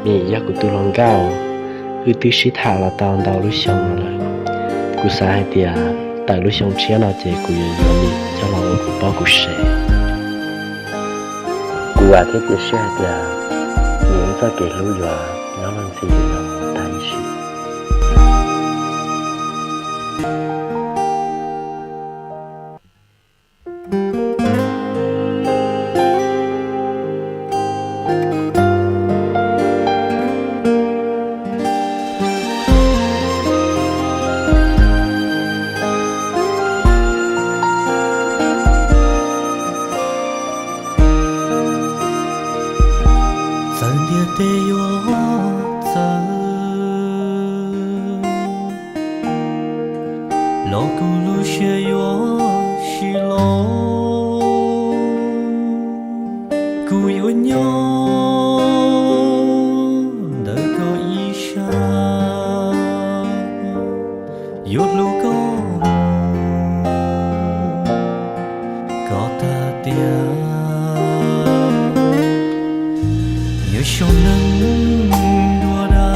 Nws yog kuv tus hluas nkauj, wb twb sib tham los tau ntau lub xyoo no lawm. Kuv xav hais tias tawm lub xyoo tshiab no ces kuv yuav yuav nws coj los ua kuv poj kuv sev. Kuv vam thiab cia siab hais tias nws wb txoj kev hlub yuav nyob los ntxhi li no tag ib sim. Txawm ntiaj teb yuav txawv los kuv lub siab yuav sib los. Kuv yuav nyob ntawm koj ib sab, yuav hlub koj mus kom tag tiam. Yog xyoo neeg dua dag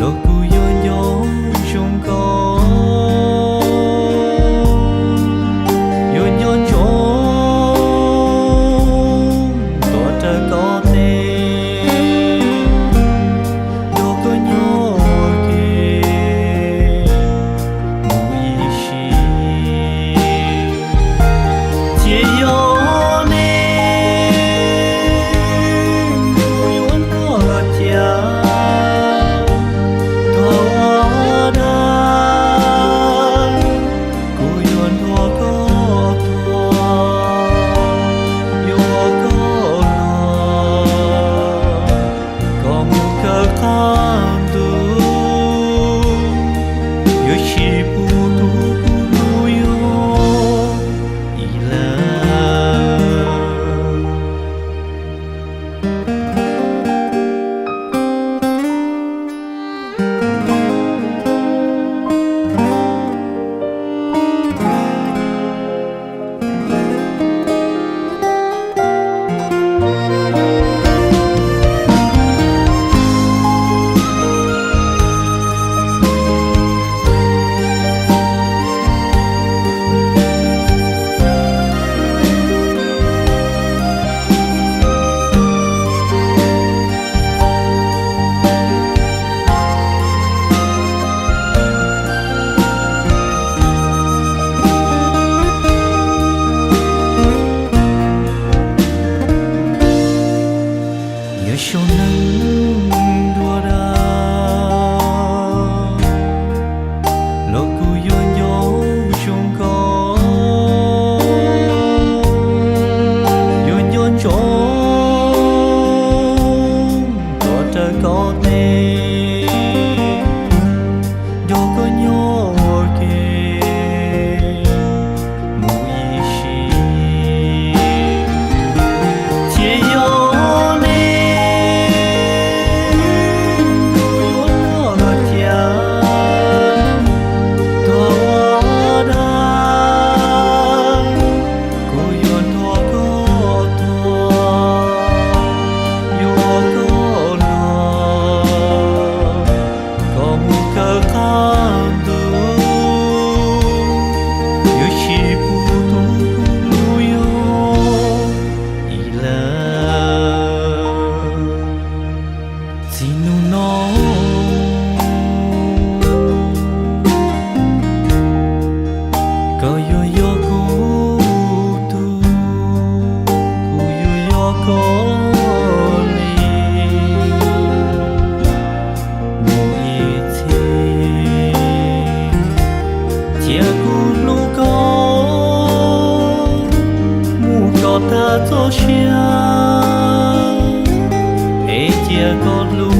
los kuv yuav nco zoo koj, yuav nco ntsoov tuav rawv koj tes, nrog koj nyob ua ke mus ib sim. Ces yog nej, kuv yuav nrog los cas, tuag ua dag, kuv yuav nrog koj tuag, yuav ua koj los kom mus kawg qab ntuj, yuav tsis pub tus kuv hlub yuav ib leeg. Yog xyoo neeg dua dag los kuv yuav nco zoo koj, yuav nco ntsoov tuav rawv koj tes, nrog koj nyob ua ke mus ib sim. Ces yog nej, kuv yuav nrog los cas, tuag ua dag, kuv yuav nrog koj tuag, yuav ua koj los kom mus kawg qab ntuj, yuav tsis pub tus kuv hlub yuav ib leeg. Txij hnub no koj yuav yog kuv tug, kuv yuav yog koj li mus ib txhis. Cia kuv hlub koj mus kom tag txoj sia, es cia koj hlub